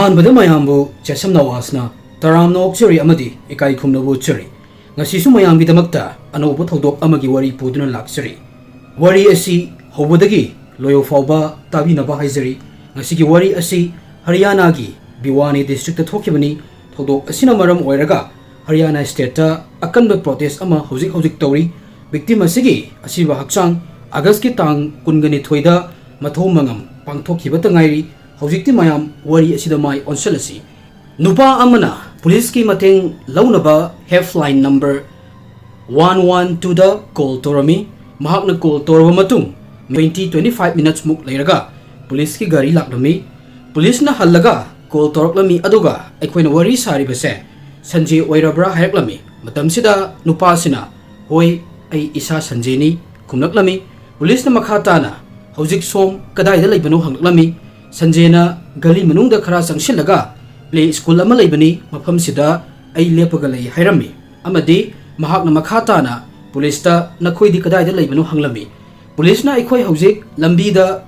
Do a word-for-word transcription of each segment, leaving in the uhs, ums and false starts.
ꯑꯍꯥꯟꯕꯗ ꯃꯌꯥꯝꯕꯨ ꯆꯦꯁꯝ ꯅꯋꯥꯖꯅ ꯇꯔꯥꯝꯅ ꯑꯣꯛꯆꯔꯤ ꯑꯃꯗꯤ ꯏꯀꯥꯏ ꯈꯨꯝꯅꯕ ꯎꯠꯆꯔꯤ꯫ ꯉꯁꯤꯁꯨ ꯃꯌꯥꯝꯒꯤꯗꯃꯛꯇ ꯑꯅꯧꯕ ꯊꯧꯗꯣꯛ ꯑꯃꯒꯤ ꯋꯥꯔꯤ ꯄꯨꯗꯨꯅ ꯂꯥꯛꯆꯔꯤ꯫ ꯋꯥꯔꯤ ꯑꯁꯤ ꯍꯧꯕꯗꯒꯤ ꯂꯣꯏꯕ ꯐꯥꯎꯕ ꯇꯥꯕꯤꯅꯕ ꯍꯥꯏꯖꯔꯤ꯫ ꯉꯁꯤꯒꯤ ꯋꯥꯔꯤ ꯑꯁꯤ ꯍꯔꯤꯌꯥꯅꯥꯒꯤ ꯚꯤꯋꯥꯅꯤ ꯗꯤꯁꯇ꯭ꯔꯤꯛꯇ ꯊꯣꯛꯈꯤꯕꯅꯤ꯫ ꯊꯧꯗꯣꯛ ꯑꯁꯤꯅ ꯃꯔꯝ ꯑꯣꯏꯔꯒ ꯍꯔꯤꯌꯥꯅꯥ ꯁ꯭ꯇꯦꯠꯇ ꯑꯀꯟꯕ ꯄ꯭ꯔꯣꯇꯦꯁ ꯑꯃ ꯍꯧꯖꯤꯛ ꯍꯧꯖꯤꯛ ꯇꯧꯔꯤ꯫ ꯚꯤꯛꯇꯤꯝ ꯑꯁꯤꯒꯤ ꯑꯁꯤꯕ ꯍꯛꯆꯥꯡ ꯑꯥꯒꯁꯀꯤ ꯇꯥꯡ ꯀꯨꯟꯒꯅꯤꯊꯣꯏꯗ ꯃꯊꯧ ꯃꯉꯝ ꯄꯥꯡꯊꯣꯛꯈꯤꯕꯇ ꯉꯥꯏꯔꯤ꯫ ꯍꯧꯖꯤꯛꯇꯤ ꯃꯌꯥꯝ ꯋꯥꯔꯤ ꯑꯁꯤꯗ ꯃꯥꯏ ꯑꯣꯟꯁꯤꯜꯂꯁꯤ꯫ ꯅꯨꯄꯥ ꯑꯃꯅ ꯄꯨꯂꯤꯁꯀꯤ ꯃꯇꯦꯡ ꯂꯧꯅꯕ ꯍꯦꯜꯞꯂꯥꯏꯟ ꯅꯝꯕꯔ ꯋꯥꯟ ꯋꯥꯟ ꯇꯨꯗ ꯀꯣꯜ ꯇꯧꯔꯝꯃꯤ꯫ ꯃꯍꯥꯛꯅ ꯀꯣꯜ ꯇꯧꯔꯕ ꯃꯇꯨꯡ ꯇ꯭ꯋꯦꯟꯇꯤ, ꯇ꯭ꯋꯦꯟꯇꯤ ꯐꯥꯏꯚ ꯃꯤꯅꯠꯁꯃꯨꯛ ꯂꯩꯔꯒ ꯄꯨꯂꯤꯁꯀꯤ ꯒꯥꯔꯤ ꯂꯥꯛꯂꯝꯃꯤ꯫ ꯄꯨꯂꯤꯁꯅ ꯍꯜꯂꯒ ꯀꯣꯜ ꯇꯧꯔꯛꯂꯝꯃꯤ, ꯑꯗꯨꯒ ꯑꯩꯈꯣꯏꯅ ꯋꯥꯔꯤ ꯁꯥꯔꯤꯕꯁꯦ ꯁꯟꯖꯦ ꯑꯣꯏꯔꯕ꯭ꯔꯥ ꯍꯥꯏꯔꯛꯂꯝꯃꯤ꯫ ꯃꯇꯝꯁꯤꯗ ꯅꯨꯄꯥꯁꯤꯅ, "ꯍꯣꯏ, ꯑꯩ ꯏꯁꯥ ꯁꯟꯖꯦꯅꯤ" ꯈꯨꯝꯂꯛꯂꯝꯃꯤ꯫ ꯄꯨꯂꯤꯁꯅ ꯃꯈꯥ ꯇꯥꯅ, "ꯍꯧꯖꯤꯛ ꯁꯣꯝ ꯀꯗꯥꯏꯗ ꯂꯩꯕꯅꯣ?" ꯍꯪꯂꯛꯂꯝꯃꯤ꯫ ꯁꯟꯖꯦꯅ ꯒꯂꯤ ꯃꯅꯨꯡꯗ ꯈꯔ ꯆꯪꯁꯤꯜꯂꯒ ꯄ꯭ꯂꯦ ꯁ꯭ꯀꯨꯜ ꯑꯃ ꯂꯩꯕꯅꯤ, ꯃꯐꯝꯁꯤꯗ ꯑꯩ ꯂꯦꯞꯄꯒ ꯂꯩ ꯍꯥꯏꯔꯝꯃꯤ꯫ ꯑꯃꯗꯤ ꯃꯍꯥꯛꯅ ꯃꯈꯥ ꯇꯥꯅ ꯄꯨꯂꯤꯁꯇ, "ꯅꯈꯣꯏꯗꯤ ꯀꯗꯥꯏꯗ ꯂꯩꯕꯅꯣ?" ꯍꯪꯂꯝꯃꯤ꯫ ꯄꯨꯂꯤꯁꯅ, "ꯑꯩꯈꯣꯏ ꯍꯧꯖꯤꯛ ꯂꯝꯕꯤꯗ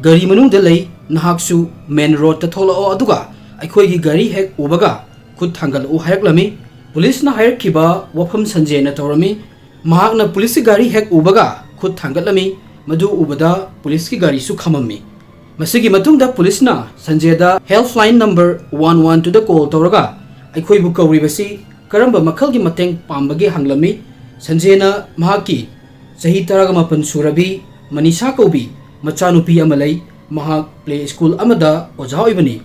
ꯒꯥꯔꯤ ꯃꯅꯨꯡꯗ ꯂꯩ, ꯅꯍꯥꯛꯁꯨ ꯃꯦꯟ ꯔꯣꯗꯇ ꯊꯣꯛꯂꯛꯑꯣ, ꯑꯗꯨꯒ ꯑꯩꯈꯣꯏꯒꯤ ꯒꯥꯔꯤ ꯍꯦꯛ ꯎꯕꯒ ꯈꯨꯠ ꯊꯥꯡꯒꯠꯂꯛꯎ" ꯍꯥꯏꯔꯛꯂꯝꯃꯤ꯫ ꯄꯨꯂꯤꯁꯅ ꯍꯥꯏꯔꯛꯈꯤꯕ ꯋꯥꯐꯝ ꯁꯟꯖꯦꯅ ꯇꯧꯔꯝꯃꯤ꯫ ꯃꯍꯥꯛꯅ ꯄꯨꯂꯤꯁꯀꯤ ꯒꯥꯔꯤ ꯍꯦꯛ ꯎꯕꯒ ꯈꯨꯠ ꯊꯥꯡꯒꯠꯂꯝꯃꯤ꯫ ꯃꯗꯨ ꯎꯕꯗ ꯄꯨꯂꯤꯁꯀꯤ ꯒꯥꯔꯤꯁꯨ ꯈꯥꯝꯃꯝꯃꯤ꯫ ꯃꯁꯤꯒꯤ ꯃꯇꯨꯡꯗ ꯄꯨꯂꯤꯁꯅ ꯁꯟꯖꯦꯗ ꯍꯦꯜꯞꯂꯥꯏꯟ ꯅꯝꯕꯔ ꯋꯥꯟ ꯋꯥꯟ ꯇꯨꯗ ꯀꯣꯜ ꯇꯧꯔꯒ ꯑꯩꯈꯣꯏꯕꯨ ꯀꯧꯔꯤꯕꯁꯤ ꯀꯔꯝꯕ ꯃꯈꯜꯒꯤ ꯃꯇꯦꯡ ꯄꯥꯝꯕꯒꯦ ꯍꯪꯂꯝꯃꯤ꯫ ꯁꯟꯖꯦꯅ ꯃꯍꯥꯛꯀꯤ ꯆꯍꯤ ꯇꯔꯥꯒ ꯃꯥꯄꯟ ꯁꯨꯔꯕꯤ ꯃꯅꯤꯁꯥ ꯀꯧꯕꯤ ꯃꯆꯥꯅꯨꯄꯤ ꯑꯃ ꯂꯩ꯫ ꯃꯍꯥꯛ ꯄ꯭ꯂꯦ ꯁ꯭ꯀꯨꯜ ꯑꯃꯗ ꯑꯣꯖꯥ ꯑꯣꯏꯕꯅꯤ꯫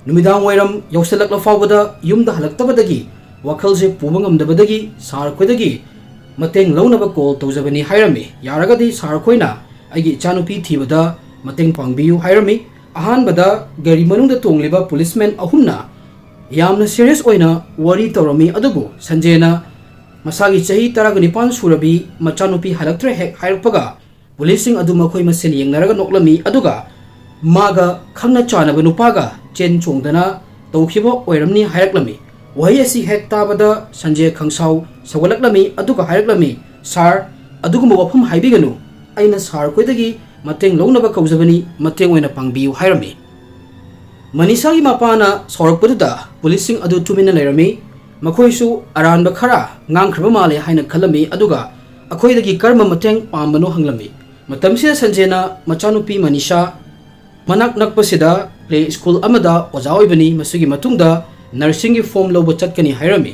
ꯅꯨꯃꯤꯗꯥꯡ ꯋꯥꯏꯔꯝ ꯌꯧꯁꯤꯜꯂꯛꯂ ꯐꯥꯎꯕꯗ ꯌꯨꯝꯗ ꯍꯜꯂꯛꯇꯕꯗꯒꯤ ꯋꯥꯈꯜꯁꯦ ꯄꯨꯕ ꯉꯝꯗꯕꯗꯒꯤ ꯁꯥꯔ ꯈꯣꯏꯗꯒꯤ ꯃꯇꯦꯡ ꯂꯧꯅꯕ ꯀꯣꯜ ꯇꯧꯖꯕꯅꯤ ꯍꯥꯏꯔꯝꯃꯤ꯫ ꯌꯥꯔꯒꯗꯤ ꯁꯥꯔ ꯈꯣꯏꯅ ꯑꯩꯒꯤ ꯏꯆꯥꯅꯨꯄꯤ ꯊꯤꯕꯗ ꯃꯇꯦꯡ ꯄꯥꯡꯕꯤꯌꯨ ꯍꯥꯏꯔꯝꯃꯤ꯫ ꯑꯍꯥꯟꯕꯗ ꯒꯥꯔꯤ ꯃꯅꯨꯡꯗ ꯇꯣꯡꯂꯤꯕ ꯄꯨꯂꯤꯁꯃꯦꯟ ꯑꯍꯨꯝꯅ ꯌꯥꯝꯅ ꯁꯤꯔꯤꯌꯁ ꯑꯣꯏꯅ ꯋꯥꯔꯤ ꯇꯧꯔꯝꯃꯤ, ꯑꯗꯨꯕꯨ ꯁꯟꯖꯦꯅ ꯃꯁꯥꯒꯤ ꯆꯍꯤ ꯇꯔꯥꯒ ꯅꯤꯄꯥꯟ ꯁꯨꯔꯕꯤ ꯃꯆꯥꯅꯨꯄꯤ ꯍꯜꯂꯛꯇ꯭ꯔꯦ ꯍꯦꯛ ꯍꯥꯏꯔꯛꯄꯒ ꯄꯨꯂꯤꯁꯁꯤꯡ ꯑꯗꯨ ꯃꯈꯣꯏ ꯃꯁꯦꯟ ꯌꯦꯡꯅꯔꯒ ꯅꯣꯛꯂꯝꯃꯤ, ꯑꯗꯨꯒ ꯃꯥꯒ ꯈꯪꯅ ꯆꯥꯟꯅꯕ ꯅꯨꯄꯥꯒ ꯆꯦꯟ ꯆꯣꯡꯗꯅ ꯇꯧꯈꯤꯕ ꯑꯣꯏꯔꯝꯅꯤ ꯍꯥꯏꯔꯛꯂꯝꯃꯤ꯫ ꯋꯥꯍꯩ ꯑꯁꯤ ꯍꯦꯛ ꯇꯥꯕꯗ ꯁꯟꯖꯦ ꯈꯪꯁꯥꯎ ꯁꯧꯒꯠꯂꯛꯂꯝꯃꯤ, ꯑꯗꯨꯒ ꯍꯥꯏꯔꯛꯂꯝꯃꯤ, "ꯁꯥꯔ, ꯑꯗꯨꯒꯨꯝꯕ ꯋꯥꯐꯝ ꯍꯥꯏꯕꯤꯒꯅꯨ꯫ ꯑꯩꯅ ꯁꯥꯔ ꯈꯣꯏꯗꯒꯤ ꯃꯇꯦꯡ ꯂꯧꯅꯕ ꯀꯧꯖꯕꯅꯤ, ꯃꯇꯦꯡ ꯑꯣꯏꯅ ꯄꯥꯡꯕꯤꯌꯨ" ꯍꯥꯏꯔꯝꯃꯤ꯫ ꯃꯅꯤꯁꯥꯒꯤ ꯃꯄꯥꯅ ꯁꯥꯎꯔꯛꯄꯗꯨꯗ ꯄꯨꯂꯤꯁꯁꯤꯡ ꯑꯗꯨ ꯇꯨꯃꯤꯟꯅ ꯂꯩꯔꯝꯃꯤ꯫ ꯃꯈꯣꯏꯁꯨ ꯑꯔꯥꯟꯕ ꯈꯔ ꯉꯥꯡꯈ꯭ꯔꯕ ꯃꯥꯜꯂꯦ ꯍꯥꯏꯅ ꯈꯜꯂꯝꯃꯤ, ꯑꯗꯨꯒ ꯑꯩꯈꯣꯏꯗꯒꯤ ꯀꯔꯝꯕ ꯃꯇꯦꯡ ꯄꯥꯝꯕꯅꯣ ꯍꯪꯂꯝꯃꯤ꯫ ꯃꯇꯝꯁꯤꯗ ꯁꯟꯖꯦꯅ ꯃꯆꯥꯅꯨꯄꯤ ꯃꯅꯤꯁꯥ ꯃꯅꯥꯛ ꯅꯛꯄꯁꯤꯗ ꯄ꯭ꯂꯦ ꯁ꯭ꯀꯨꯜ ꯑꯃꯗ ꯑꯣꯖꯥ ꯑꯣꯏꯕꯅꯤ, ꯃꯁꯤꯒꯤ ꯃꯇꯨꯡꯗ ꯅꯔꯁꯤꯡꯒꯤ ꯐꯣꯝ ꯂꯧꯕ ꯆꯠꯀꯅꯤ ꯍꯥꯏꯔꯝꯃꯤ꯫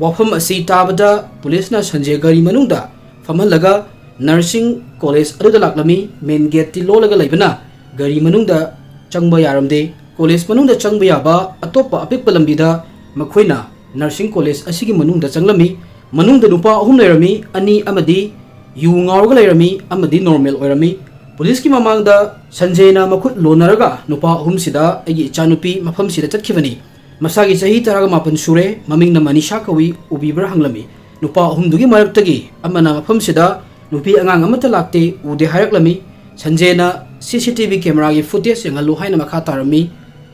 ꯋꯥꯐꯝ ꯑꯁꯤ ꯇꯥꯕꯗ ꯄꯨꯂꯤꯁꯅ ꯁꯟꯖꯦ ꯒꯥꯔꯤ ꯃꯅꯨꯡꯗ ꯐꯝꯍꯜꯂꯒ ꯅꯔꯁꯤꯡ ꯀꯣꯂꯦꯖ ꯑꯗꯨꯗ ꯂꯥꯛꯂꯝꯃꯤ꯫ ꯃꯦꯟ ꯒꯦꯠꯇꯤ ꯂꯣꯜꯂꯒ ꯂꯩꯕꯅ ꯒꯥꯔꯤ ꯃꯅꯨꯡꯗ ꯆꯪꯕ ꯌꯥꯔꯝꯗꯦ꯫ ꯀꯣꯂꯦꯖ ꯃꯅꯨꯡꯗ ꯆꯪꯕ ꯌꯥꯕ ꯑꯇꯣꯞꯄ ꯑꯄꯤꯛꯄ ꯂꯝꯕꯤꯗ ꯃꯈꯣꯏꯅ ꯅꯔꯁꯤꯡ ꯀꯣꯂꯦꯖ ꯑꯁꯤꯒꯤ ꯃꯅꯨꯡꯗ ꯆꯪꯂꯝꯃꯤ꯫ ꯃꯅꯨꯡꯗ ꯅꯨꯄꯥ ꯑꯍꯨꯝ ꯂꯩꯔꯝꯃꯤ, ꯑꯅꯤ ꯑꯃꯗꯤ ꯌꯨ ꯉꯥꯎꯔꯒ ꯂꯩꯔꯝꯃꯤ, ꯑꯃꯗꯤ ꯅꯣꯔꯃꯦꯜ ꯑꯣꯏꯔꯝꯃꯤ꯫ ꯄꯨꯂꯤꯁꯀꯤ ꯃꯃꯥꯡꯗ ꯁꯟꯖꯦꯅ ꯃꯈꯨꯠ ꯂꯣꯟꯅꯔꯒ ꯅꯨꯄꯥ ꯑꯍꯨꯝꯁꯤꯗ, "ꯑꯩꯒꯤ ꯏꯆꯥꯅꯨꯄꯤ ꯃꯐꯝꯁꯤꯗ ꯆꯠꯈꯤꯕꯅꯤ꯫ ꯃꯁꯥꯒꯤ ꯆꯍꯤ ꯇꯔꯥꯒ ꯃꯥꯄꯟ ꯁꯨꯔꯦ, ꯃꯃꯤꯡꯅ ꯃꯅꯤꯁꯥ ꯀꯧꯏ, ꯎꯕꯤꯕ꯭ꯔꯥ?" ꯍꯪꯂꯝꯃꯤ꯫ ꯅꯨꯄꯥ ꯑꯍꯨꯝꯗꯨꯒꯤ ꯃꯔꯛꯇꯒꯤ ꯑꯃꯅ ꯃꯐꯝꯁꯤꯗ ꯅꯨꯄꯤ ꯑꯉꯥꯡ ꯑꯃꯠꯇ ꯂꯥꯛꯇꯦ, ꯎꯗꯦ ꯍꯥꯏꯔꯛꯂꯝꯃꯤ꯫ ꯁꯟꯖꯦꯅ "ꯁꯤ ꯁꯤ ꯇꯤ ꯚꯤ ꯀꯦꯃꯦꯔꯥꯒꯤ ꯐꯨꯇꯦꯖ ꯌꯦꯡꯍꯜꯂꯨ" ꯍꯥꯏꯅ ꯃꯈꯥ ꯇꯥꯔꯝꯃꯤ꯫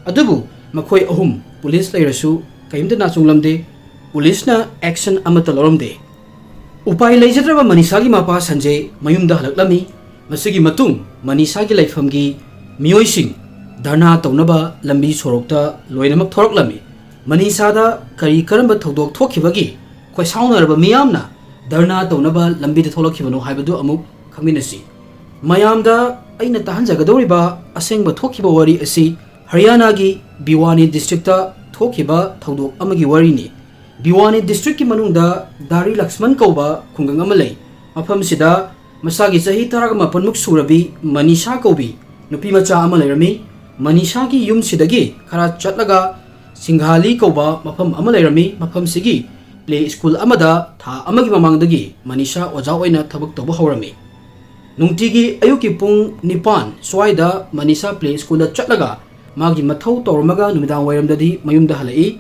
ꯑꯗꯨꯕꯨ ꯃꯈꯣꯏ ꯑꯍꯨꯝ ꯄꯨꯂꯤꯁ ꯂꯩꯔꯁꯨ ꯀꯔꯤꯝꯇ ꯅꯥꯆꯨꯡꯂꯝꯗꯦ꯫ ꯄꯨꯂꯤꯁꯅ ꯑꯦꯛꯁꯟ ꯑꯃꯠꯇ ꯂꯧꯔꯝꯗꯦ꯫ ꯎꯄꯥꯏ ꯂꯩꯖꯗ꯭ꯔꯕ ꯃꯅꯤꯁꯥꯒꯤ ꯃꯄꯥ ꯁꯟꯖꯦ ꯃꯌꯨꯝꯗ ꯍꯜꯂꯛꯂꯝꯃꯤ꯫ ꯃꯁꯤꯒꯤ ꯃꯇꯨꯡ ꯃꯅꯤꯁꯥꯒꯤ ꯂꯩꯐꯝꯒꯤ ꯃꯤꯑꯣꯏꯁꯤꯡ ꯙꯔꯅꯥ ꯇꯧꯅꯕ ꯂꯝꯕꯤ ꯁꯣꯔꯣꯛꯇ ꯂꯣꯏꯅꯃꯛ ꯊꯣꯔꯛꯂꯝꯃꯤ꯫ ꯃꯅꯤꯁꯥꯗ ꯀꯔꯤ ꯀꯔꯝꯕ ꯊꯧꯗꯣꯛ ꯊꯣꯛꯈꯤꯕꯒꯤ ꯈꯣꯏꯁꯥꯎꯅꯔꯕ ꯃꯤꯌꯥꯝꯅ ꯙꯔꯅꯥ ꯇꯧꯅꯕ ꯂꯝꯕꯤꯗ ꯊꯣꯛꯂꯛꯈꯤꯕꯅꯣ ꯍꯥꯏꯕꯗꯨ ꯑꯃꯨꯛ ꯈꯪꯃꯤꯟꯅꯁꯤ꯫ ꯃꯌꯥꯝꯗ ꯑꯩꯅ ꯇꯥꯍꯟꯖꯒꯗꯧꯔꯤꯕ ꯑꯁꯦꯡꯕ ꯊꯣꯛꯈꯤꯕ ꯋꯥꯔꯤ ꯑꯁꯤ ꯍꯔꯤꯌꯥꯅꯥꯒꯤ ꯚꯤꯋꯥꯅꯤ ꯗꯤꯁꯇ꯭ꯔꯤꯛꯇ ꯊꯣꯛꯈꯤꯕ ꯊꯧꯗꯣꯛ ꯑꯃꯒꯤ ꯋꯥꯔꯤꯅꯤ꯫ ꯚꯤꯋꯥꯅꯤ ꯗꯤꯁꯇ꯭ꯔꯤꯛꯀꯤ ꯃꯅꯨꯡꯗ ꯗꯥꯔꯤ ꯂꯛꯁꯃꯟ ꯀꯧꯕ ꯈꯨꯡꯒꯪ ꯑꯃ ꯂꯩ꯫ ꯃꯐꯝꯁꯤꯗ ꯃꯁꯥꯒꯤ ꯆꯍꯤ ꯇꯔꯥꯒ ꯃꯥꯄꯟꯃꯨꯛ ꯁꯨꯔꯕꯤ ꯃꯅꯤꯁꯥ ꯀꯧꯕꯤ ꯅꯨꯄꯤ ꯃꯆꯥ ꯑꯃ ꯂꯩꯔꯝꯃꯤ꯫ ꯃꯅꯤꯁꯥꯒꯤ ꯌꯨꯝꯁꯤꯗꯒꯤ ꯈꯔ ꯆꯠꯂꯒ ꯁꯤꯡꯘꯥꯂꯤ ꯀꯧꯕ ꯃꯐꯝ ꯑꯃ ꯂꯩꯔꯝꯃꯤ꯫ ꯃꯐꯝꯁꯤꯒꯤ ꯄ꯭ꯂꯦ ꯁ꯭ꯀꯨꯜ ꯑꯃꯗ ꯊꯥ ꯑꯃꯒꯤ ꯃꯃꯥꯡꯗꯒꯤ ꯃꯅꯤꯁꯥ ꯑꯣꯖꯥ ꯑꯣꯏꯅ ꯊꯕꯛ ꯇꯧꯕ ꯍꯧꯔꯝꯃꯤ꯫ ꯅꯨꯡꯇꯤꯒꯤ ꯑꯌꯨꯛꯀꯤ ꯄꯨꯡ ꯅꯤꯄꯥꯟ ꯁ꯭ꯋꯥꯏꯗ ꯃꯅꯤꯁꯥ ꯄ꯭ꯂꯦ ꯁ꯭ꯀꯨꯜꯗ ꯆꯠꯂꯒ ꯃꯥꯒꯤ ꯃꯊꯧ ꯇꯧꯔꯝꯃꯒ ꯅꯨꯃꯤꯗꯥꯡ ꯋꯥꯏꯔꯝꯗꯗꯤ ꯃꯌꯨꯝꯗ ꯍꯜꯂꯛꯏ꯫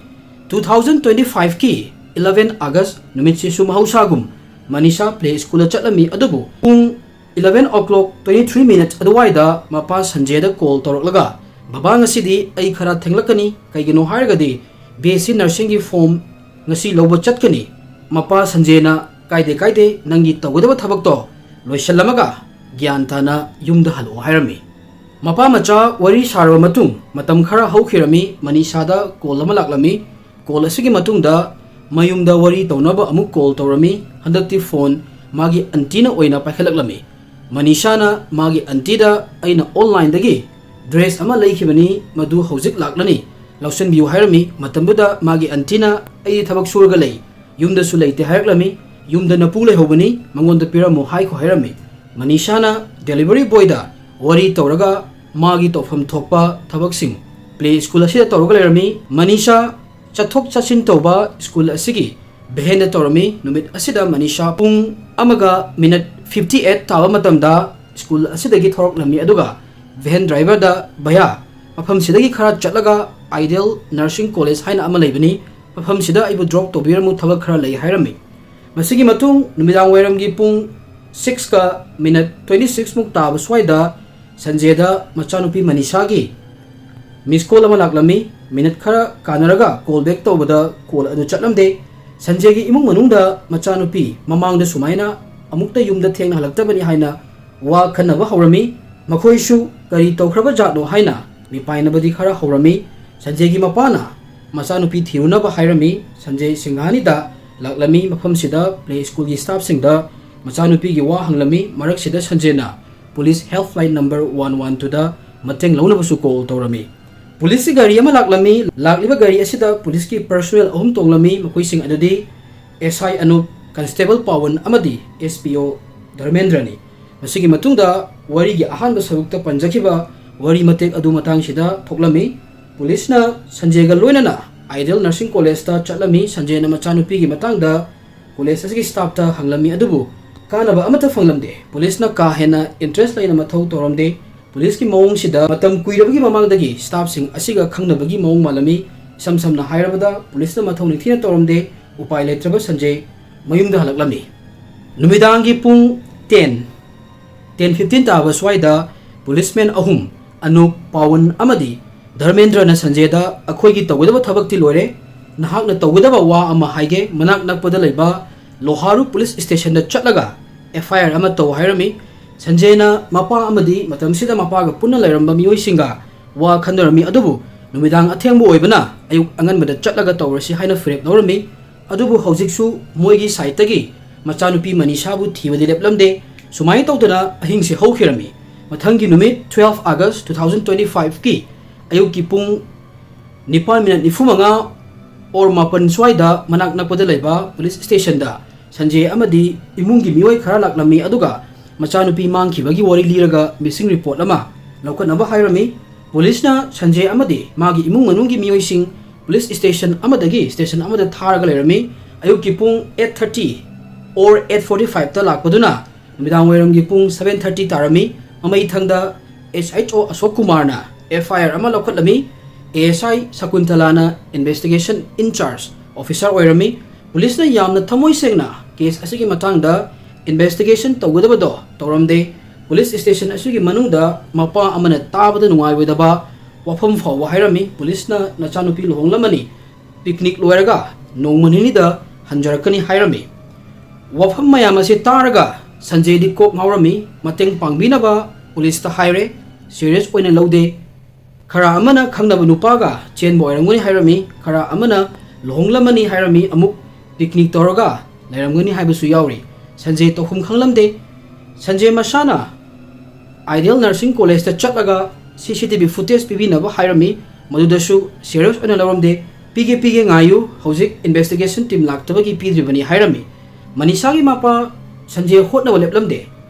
Two thousand twenty five ꯀꯤ eleven August ꯅꯨꯃꯤꯠꯁꯤꯁꯨ ꯃꯍꯧꯁꯥꯒꯨꯝ ꯃꯅꯤꯁꯥ ꯄ꯭ꯂꯦ ꯁ꯭ꯀꯨꯜꯗ ꯆꯠꯂꯝꯃꯤ, ꯑꯗꯨꯕꯨ ꯄꯨꯡ eleven o'clock twenty three minutes ꯑꯗꯨꯋꯥꯏꯗ ꯃꯄꯥ ꯁꯟꯖꯦꯗ ꯀꯣꯜ ꯇꯧꯔꯛꯂꯒ, "ꯕꯕꯥ, ꯉꯁꯤꯗꯤ ꯑꯩ ꯈꯔ ꯊꯦꯡꯂꯛꯀꯅꯤ, ꯀꯩꯒꯤꯅꯣ ꯍꯥꯏꯔꯒꯗꯤ ꯕꯤ ꯑꯦꯁ ꯁꯤ ꯅꯔꯁꯤꯡꯒꯤ ꯐꯣꯝ ꯉꯁꯤ ꯂꯧꯕ ꯆꯠꯀꯅꯤ꯫" ꯃꯄꯥ ꯁꯟꯖꯦꯅ, "ꯀꯥꯏꯗꯦ, ꯀꯥꯏꯗꯦ, ꯅꯪꯒꯤ ꯇꯧꯒꯗꯕ ꯊꯕꯛꯇꯣ ꯂꯣꯏꯁꯤꯜꯂꯝꯃꯒ ꯒ꯭ꯌꯥꯟ ꯇꯥꯅ ꯌꯨꯝꯗ ꯍꯜꯂꯛꯑꯣ" ꯍꯥꯏꯔꯝꯃꯤ꯫ ꯃꯄꯥ ꯃꯆꯥ ꯋꯥꯔꯤ ꯁꯥꯔꯕ ꯃꯇꯨꯡ ꯃꯇꯝ ꯈꯔ ꯍꯧꯈꯤꯔꯝꯃꯤ꯫ ꯃꯅꯤꯁꯥꯗ ꯀꯣꯜ ꯑꯃ ꯂꯥꯛꯂꯝꯃꯤ꯫ ꯀꯣꯜ ꯑꯁꯤꯒꯤ ꯃꯇꯨꯡꯗ ꯃꯌꯨꯝꯗ ꯋꯥꯔꯤ ꯇꯧꯅꯕ ꯑꯃꯨꯛ ꯀꯣꯜ ꯇꯧꯔꯝꯃꯤ꯫ ꯍꯟꯗꯛꯇꯤ ꯐꯣꯟ ꯃꯥꯒꯤ ꯑꯟꯇꯤꯅ ꯑꯣꯏꯅ ꯄꯥꯏꯈꯠꯂꯛꯂꯝꯃꯤ꯫ ꯃꯅꯤꯁꯥꯅ ꯃꯥꯒꯤ ꯑꯟꯇꯤꯗ, "ꯑꯩꯅ ꯑꯣꯟꯂꯥꯏꯟꯗꯒꯤ ꯗ꯭ꯔꯦꯁ ꯑꯃ ꯂꯩꯈꯤꯕꯅꯤ, ꯃꯗꯨ ꯍꯧꯖꯤꯛ ꯂꯥꯛꯂꯅꯤ, ꯂꯧꯁꯤꯟꯕꯤꯌꯨ" ꯍꯥꯏꯔꯝꯃꯤ꯫ ꯃꯇꯝꯗꯨꯗ ꯃꯥꯒꯤ ꯑꯟꯇꯤꯅ, "ꯑꯩꯗꯤ ꯊꯕꯛ ꯁꯨꯔꯒ ꯂꯩ, ꯌꯨꯝꯗꯁꯨ ꯂꯩꯇꯦ" ꯍꯥꯏꯔꯛꯂꯝꯃꯤ꯫ "ꯌꯨꯝꯗ ꯅꯄꯨ ꯂꯩꯍꯧꯕꯅꯤ, ꯃꯉꯣꯟꯗ ꯄꯤꯔꯝꯃꯨ" ꯍꯥꯏꯈꯣ ꯍꯥꯏꯔꯝꯃꯤ꯫ ꯃꯅꯤꯁꯥꯅ ꯗꯦꯂꯤꯚꯔꯤ ꯕꯣꯏꯗ ꯋꯥꯔꯤ ꯇꯧꯔꯒ ꯃꯥꯒꯤ ꯇꯧꯐꯝ ꯊꯣꯛꯄ ꯊꯕꯛꯁꯤꯡ ꯄ꯭ꯂꯦ ꯁ꯭ꯀꯨꯜ ꯑꯁꯤꯗ ꯇꯧꯔꯒ ꯂꯩꯔꯝꯃꯤ꯫ ꯃꯅꯤꯁꯥ ꯆꯠꯊꯣꯛ ꯆꯠꯁꯤꯟ ꯇꯧꯕ ꯁ꯭ꯀꯨꯜ ꯑꯁꯤꯒꯤ ꯚꯦꯟꯗ ꯇꯧꯔꯝꯃꯤ꯫ ꯅꯨꯃꯤꯠ ꯑꯁꯤꯗ ꯃꯅꯤꯁꯥ ꯄꯨꯡ ꯑꯃꯒ ꯃꯤꯅꯠ ꯐꯤꯐꯇꯤ ꯑꯩꯠ ꯇꯥꯕ ꯃꯇꯝꯗ ꯁ꯭ꯀꯨꯜ ꯑꯁꯤꯗꯒꯤ ꯊꯣꯔꯛꯂꯝꯃꯤ꯫ ꯑꯗꯨꯒ ꯚꯦꯟ ꯗ꯭ꯔꯥꯏꯚꯔꯗ, "ꯚꯌꯥ, ꯃꯐꯝꯁꯤꯗꯒꯤ ꯈꯔ ꯆꯠꯂꯒ ꯑꯥꯏꯗꯤꯌꯦꯜ ꯅꯔꯁꯤꯡ ꯀꯣꯂꯦꯖ ꯍꯥꯏꯅ ꯑꯃ ꯂꯩꯕꯅꯤ, ꯃꯐꯝꯁꯤꯗ ꯑꯩꯕꯨ ꯗ꯭ꯔꯣꯞ ꯇꯧꯕꯤꯔꯝꯃꯨ, ꯊꯕꯛ ꯈꯔ ꯂꯩ" ꯍꯥꯏꯔꯝꯃꯤ꯫ ꯃꯁꯤꯒꯤ ꯃꯇꯨꯡ ꯅꯨꯃꯤꯗꯥꯡ ꯋꯥꯏꯔꯝꯒꯤ ꯄꯨꯡ ꯁꯤꯛꯁꯀ ꯃꯤꯅꯠ ꯇ꯭ꯋꯦꯟꯇꯤ ꯁꯤꯛꯁ ꯃꯨꯛ ꯇꯥꯕ ꯁ꯭ꯋꯥꯏꯗ ꯁꯟꯖꯦꯗ ꯃꯆꯥꯅꯨꯄꯤ ꯃꯅꯤꯁꯥꯒꯤ ꯃꯤꯁ ꯀꯣꯜ ꯑꯃ ꯂꯥꯛꯂꯝꯃꯤ꯫ ꯃꯤꯅꯠ ꯈꯔ ꯀꯥꯟꯅꯔꯒ ꯀꯣꯜ ꯕꯦꯛ ꯇꯧꯕꯗ ꯀꯣꯜ ꯑꯗꯨ ꯆꯠꯂꯝꯗꯦ꯫ ꯁꯟꯖꯦꯒꯤ ꯏꯃꯨꯡ ꯃꯅꯨꯡꯗ ꯃꯆꯥꯅꯨꯄꯤ ꯃꯃꯥꯡꯗ ꯁꯨꯃꯥꯏꯅ ꯑꯃꯨꯛꯇ ꯌꯨꯝꯗ ꯊꯦꯡꯅ ꯍꯜꯂꯛꯇꯕꯅꯤ ꯍꯥꯏꯅ ꯋꯥ ꯈꯟꯅꯕ ꯍꯧꯔꯝꯃꯤ꯫ ꯃꯈꯣꯏꯁꯨ ꯀꯔꯤ ꯇꯧꯈ꯭ꯔꯕ ꯖꯥꯠꯅꯣ ꯍꯥꯏꯅ ꯃꯤꯄꯥꯏꯅꯕꯗꯤ ꯈꯔ ꯍꯧꯔꯝꯃꯤ꯫ ꯁꯟꯖꯦꯒꯤ ꯃꯄꯥꯅ ꯃꯆꯥꯅꯨꯄꯤ ꯊꯤꯔꯨꯅꯕ ꯍꯥꯏꯔꯝꯃꯤ꯫ ꯁꯟꯖꯦ ꯁꯤꯡꯍꯥꯅꯤꯗ ꯂꯥꯛꯂꯝꯃꯤ꯫ ꯃꯐꯝꯁꯤꯗ ꯄ꯭ꯂꯦ ꯁ꯭ꯀꯨꯜꯒꯤ ꯁ꯭ꯇꯥꯐꯁꯤꯡꯗ ꯃꯆꯥꯅꯨꯄꯤꯒꯤ ꯋꯥ ꯍꯪꯂꯝꯃꯤ꯫ ꯃꯔꯛꯁꯤꯗ ꯁꯟꯖꯦꯅ police helpline number one one ꯇꯨꯗ ꯃꯇꯦꯡ ꯂꯧꯅꯕꯁꯨ ꯀꯣꯜ ꯇꯧꯔꯝꯃꯤ꯫ ꯄꯨꯂꯤꯁꯀꯤ ꯒꯥꯔꯤ ꯑꯃ ꯂꯥꯛꯂꯝꯃꯤ꯫ ꯂꯥꯛꯂꯤꯕ ꯒꯥꯔꯤ ꯑꯁꯤꯗ ꯄꯨꯂꯤꯁꯀꯤ ꯄꯔꯁꯣꯅꯦꯜ ꯑꯍꯨꯝ ꯇꯣꯡꯂꯝꯃꯤ꯫ ꯃꯈꯣꯏꯁꯤꯡ ꯑꯗꯨꯗꯤ ꯑꯦꯁ ꯑꯥꯏ ꯑꯅꯨꯞ, ꯀꯟꯁꯇꯦꯕꯜ ꯄꯥꯋꯟ ꯑꯃꯗꯤ ꯑꯦꯁ ꯄꯤ ꯑꯣ ꯙꯔꯃꯦꯟꯗ꯭ꯔꯅꯤ꯫ ꯃꯁꯤꯒꯤ ꯃꯇꯨꯡꯗ ꯋꯥꯔꯤꯒꯤ ꯑꯍꯥꯟꯕ ꯁꯔꯨꯛꯇ ꯄꯟꯖꯈꯤꯕ ꯋꯥꯔꯤ ꯃꯇꯦꯛ ꯑꯗꯨ ꯃꯇꯥꯡꯁꯤꯗ ꯊꯣꯛꯂꯝꯃꯤ꯫ ꯄꯨꯂꯤꯁꯅ ꯁꯟꯖꯦꯒ ꯂꯣꯏꯅꯅ ꯑꯥꯏꯗꯤꯌꯦꯜ ꯅꯔꯁꯤꯡ ꯀꯣꯂꯦꯖꯇ ꯆꯠꯂꯝꯃꯤ꯫ ꯁꯟꯖꯦꯅ ꯃꯆꯥꯅꯨꯄꯤꯒꯤ ꯃꯇꯥꯡꯗ ꯀꯣꯂꯦꯖ ꯑꯁꯤꯒꯤ ꯁ꯭ꯇꯥꯐꯇ ꯍꯪꯂꯝꯃꯤ, ꯑꯗꯨꯕꯨ ꯀꯥꯟꯅꯕ ꯑꯃꯠꯇ ꯐꯪꯂꯝꯗꯦ꯫ ꯄꯨꯂꯤꯁꯅ ꯀꯥ ꯍꯦꯟꯅ ꯏꯟꯇꯔꯦꯁ ꯂꯩꯅ ꯃꯊꯧ ꯇꯧꯔꯝꯗꯦ꯫ ꯄꯨꯂꯤꯁꯀꯤ ꯃꯑꯣꯡꯁꯤꯗ ꯃꯇꯝ ꯀꯨꯏꯔꯕꯒꯤ ꯃꯃꯥꯡꯗꯒꯤ ꯁ꯭ꯇꯥꯐꯁꯤꯡ ꯑꯁꯤꯒ ꯈꯪꯅꯕꯒꯤ ꯃꯑꯣꯡ ꯃꯥꯜꯂꯝꯃꯤ꯫ ꯏꯁꯝ ꯁꯝꯅ ꯍꯥꯏꯔꯕꯗ, ꯄꯨꯂꯤꯁꯅ ꯃꯊꯧ ꯅꯤꯡꯊꯤꯅ ꯇꯧꯔꯝꯗꯦ꯫ ꯎꯄꯥꯏ ꯂꯩꯇ꯭ꯔꯕ ꯁꯟꯖꯦ ꯃꯌꯨꯝꯗ ꯍꯜꯂꯛꯂꯝꯃꯤ꯫ ꯅꯨꯃꯤꯗꯥꯡꯒꯤ ꯄꯨꯡ ꯇꯦꯟ, ꯇꯦꯟ ꯐꯤꯐꯇꯤꯟ ꯇꯥꯕ ꯁ꯭ꯋꯥꯏꯗ ꯄꯨꯂꯤꯁꯃꯦꯟ ꯑꯍꯨꯝ, ꯑꯅꯨꯞ, ꯄꯥꯋꯟ ꯑꯃꯗꯤ ꯙꯔꯃꯦꯟꯗ꯭ꯔꯅ ꯁꯟꯖꯦꯗ, "ꯑꯩꯈꯣꯏꯒꯤ ꯇꯧꯒꯗꯕ ꯊꯕꯛꯇꯤ ꯂꯣꯏꯔꯦ꯫ ꯅꯍꯥꯛꯅ ꯇꯧꯒꯗꯕ ꯋꯥ ꯑꯃ ꯍꯥꯏꯒꯦ꯫ ꯃꯅꯥꯛ ꯅꯛꯄꯗ ꯂꯩꯕ ꯂꯣꯍꯥꯔꯨ ꯄꯨꯂꯤꯁ ꯁ꯭ꯇꯦꯁꯟꯗ ꯆꯠꯂꯒ ꯑꯦꯐ ꯑꯥꯏ ꯑꯥꯔ ꯑꯃ ꯇꯧ" ꯍꯥꯏꯔꯝꯃꯤ꯫ ꯁꯟꯖꯦꯅ ꯃꯄꯥ ꯑꯃꯗꯤ ꯃꯇꯝꯁꯤꯗ ꯃꯄꯥꯒ ꯄꯨꯟꯅ ꯂꯩꯔꯝꯕ ꯃꯤꯑꯣꯏꯁꯤꯡꯒ ꯋꯥ ꯈꯟꯅꯔꯝꯃꯤ, ꯑꯗꯨꯕꯨ ꯅꯨꯃꯤꯗꯥꯡ ꯑꯊꯦꯡꯕ ꯑꯣꯏꯕꯅ ꯑꯌꯨꯛ ꯑꯉꯟꯕꯗ ꯆꯠꯂꯒ ꯇꯧꯔꯁꯤ ꯍꯥꯏꯅ ꯐꯤꯔꯦꯞ ꯂꯧꯔꯝꯃꯤ꯫ ꯑꯗꯨꯕꯨ ꯍꯧꯖꯤꯛꯁꯨ ꯃꯣꯏꯒꯤ ꯁꯥꯏꯠꯇꯒꯤ ꯃꯆꯥꯅꯨꯄꯤ ꯃꯅꯤꯁꯥꯕꯨ ꯊꯤꯕꯗꯤ ꯂꯦꯞꯂꯝꯗꯦ꯫ ꯁꯨꯃꯥꯏꯅ ꯇꯧꯗꯅ ꯑꯍꯤꯡꯁꯦ ꯍꯧꯈꯤꯔꯝꯃꯤ꯫ ꯃꯊꯪꯒꯤ ꯅꯨꯃꯤꯠ twelve August two thousand twenty five ꯀꯤ ꯑꯌꯨꯛꯀꯤ ꯄꯨꯡ ꯅꯤꯄꯥꯟ ꯃꯤꯅꯠ ꯅꯤꯐꯨ ꯃꯉꯥ or ꯃꯥꯄꯟ ꯁ꯭ꯋꯥꯏꯗ ꯃꯅꯥꯛ ꯅꯛꯄꯗ ꯂꯩꯕ ꯄꯨꯂꯤꯁ ꯁ꯭ꯇꯦꯁꯟꯗ ꯁꯟꯖꯦ ꯑꯃꯗꯤ ꯏꯃꯨꯡꯒꯤ ꯃꯤꯑꯣꯏ ꯈꯔ ꯂꯥꯛꯂꯝꯃꯤ, ꯑꯗꯨꯒ ꯃꯆꯥꯅꯨꯄꯤ ꯃꯥꯡꯈꯤꯕꯒꯤ ꯋꯥꯔꯤ ꯂꯤꯔꯒ ꯃꯤꯁꯤꯡ ꯔꯤꯄꯣꯔꯠ ꯑꯃ ꯂꯧꯈꯠꯅꯕ ꯍꯥꯏꯔꯝꯃꯤ꯫ ꯄꯨꯂꯤꯁꯅ ꯁꯟꯖꯦ ꯑꯃꯗꯤ ꯃꯥꯒꯤ ꯏꯃꯨꯡ ꯃꯅꯨꯡꯒꯤ ꯃꯤꯑꯣꯏꯁꯤꯡ ꯄꯨꯂꯤꯁ ꯁ꯭ꯇꯦꯁꯟ ꯑꯃꯗꯒꯤ ꯁ꯭ꯇꯦꯁꯟ ꯑꯃꯗ ꯊꯥꯔꯒ ꯂꯩꯔꯝꯃꯤ꯫ ꯑꯌꯨꯛꯀꯤ ꯄꯨꯡ eight thirty or eight forty five ꯇ ꯂꯥꯛꯄꯗꯨꯅ ꯅꯨꯃꯤꯗꯥꯡ ꯋꯥꯏꯔꯝꯒꯤ ꯄꯨꯡ seven thirty ꯇꯥꯔꯝꯃꯤ꯫ ꯃꯃꯩꯊꯪꯗ S H O ꯑꯁꯣꯛ ꯀꯨꯃꯥꯔꯅ F I R ꯑꯃ ꯂꯧꯈꯠꯂꯝꯃꯤ꯫ A S I ꯁꯀꯨꯟꯇꯂꯥꯅ investigation in charge officer ꯑꯣꯏꯔꯝꯃꯤ꯫ ꯄꯨꯂꯤꯁꯅ ꯌꯥꯝꯅ ꯊꯃꯣꯏ ꯁꯦꯡꯅ ꯀꯦꯁ ꯑꯁꯤꯒꯤ ꯃꯇꯥꯡꯗ investigation ꯇꯧꯒꯗꯕꯗꯣ ꯇꯧꯔꯝꯗꯦ꯫ ꯄꯨꯂꯤꯁ ꯁ꯭ꯇꯦꯁꯟ ꯑꯁꯤꯒꯤ ꯃꯅꯨꯡꯗ ꯃꯄꯥ ꯑꯃꯅ ꯇꯥꯕꯗ ꯅꯨꯡꯉꯥꯏꯔꯣꯏꯗꯕ ꯋꯥꯐꯝ ꯐꯥꯎꯕ ꯍꯥꯏꯔꯝꯃꯤ꯫ ꯄꯨꯂꯤꯁꯅ ꯅꯆꯥꯅꯨꯄꯤ ꯂꯨꯍꯣꯡꯂꯝꯃꯅꯤ, ꯄꯤꯛꯅꯤꯛ ꯂꯣꯏꯔꯒ ꯅꯣꯡꯃ ꯅꯤꯅꯤꯗ ꯍꯟꯖꯔꯛꯀꯅꯤ ꯍꯥꯏꯔꯝꯃꯤ꯫ ꯋꯥꯐꯝ ꯃꯌꯥꯝ ꯑꯁꯤ ꯇꯥꯔꯒ ꯁꯟꯖꯦꯗꯤ ꯀꯣꯛ ꯉꯥꯎꯔꯝꯃꯤ꯫ ꯃꯇꯦꯡ ꯄꯥꯡꯕꯤꯅꯕ ꯄꯨꯂꯤꯁꯇ ꯍꯥꯏꯔꯦ, ꯁꯤꯔꯤꯌꯁ ꯑꯣꯏꯅ ꯂꯧꯗꯦ꯫ ꯈꯔ ꯑꯃꯅ ꯈꯪꯅꯕ ꯅꯨꯄꯥꯒ ꯆꯦꯟꯕ ꯑꯣꯏꯔꯝꯒꯅꯤ ꯍꯥꯏꯔꯝꯃꯤ, ꯈꯔ ꯑꯃꯅ ꯂꯨꯍꯣꯡꯂꯝꯃꯅꯤ ꯍꯥꯏꯔꯝꯃꯤ, ꯑꯃꯨꯛ ꯄꯤꯛꯅꯤꯛ ꯇꯧꯔꯒ ꯂꯩꯔꯝꯒꯅꯤ ꯍꯥꯏꯕꯁꯨ ꯌꯥꯎꯔꯤ꯫ ꯁꯟꯖꯦ ꯇꯧꯐꯝ ꯈꯪꯂꯝꯗꯦ꯫ ꯁꯟꯖꯦ ꯃꯁꯥꯅ ꯑꯥꯏꯗꯤꯌꯦꯜ ꯅꯔꯁꯤꯡ ꯀꯣꯂꯦꯖꯇ ꯆꯠꯂꯒ C C T V footage ꯄꯤꯕꯤꯅꯕ ꯍꯥꯏꯔꯝꯃꯤ, ꯃꯗꯨꯗꯁꯨ ꯁꯤꯔꯤꯌꯁ ꯑꯣꯏꯅ ꯂꯧꯔꯝꯗꯦ꯫ "ꯄꯤꯒꯦ, ꯄꯤꯒꯦ, ꯉꯥꯏꯌꯨ, ꯍꯧꯖꯤꯛ investigation team ꯂꯥꯛꯇꯕꯒꯤ ꯄꯤꯗ꯭ꯔꯤꯕꯅꯤ" ꯍꯥꯏꯔꯝꯃꯤ꯫ ꯃꯅꯤꯁꯥꯒꯤ ꯃꯄꯥ ꯁꯟꯖꯦ ꯍꯣꯠꯅꯕ ꯂꯦꯞꯂꯝꯗꯦ꯫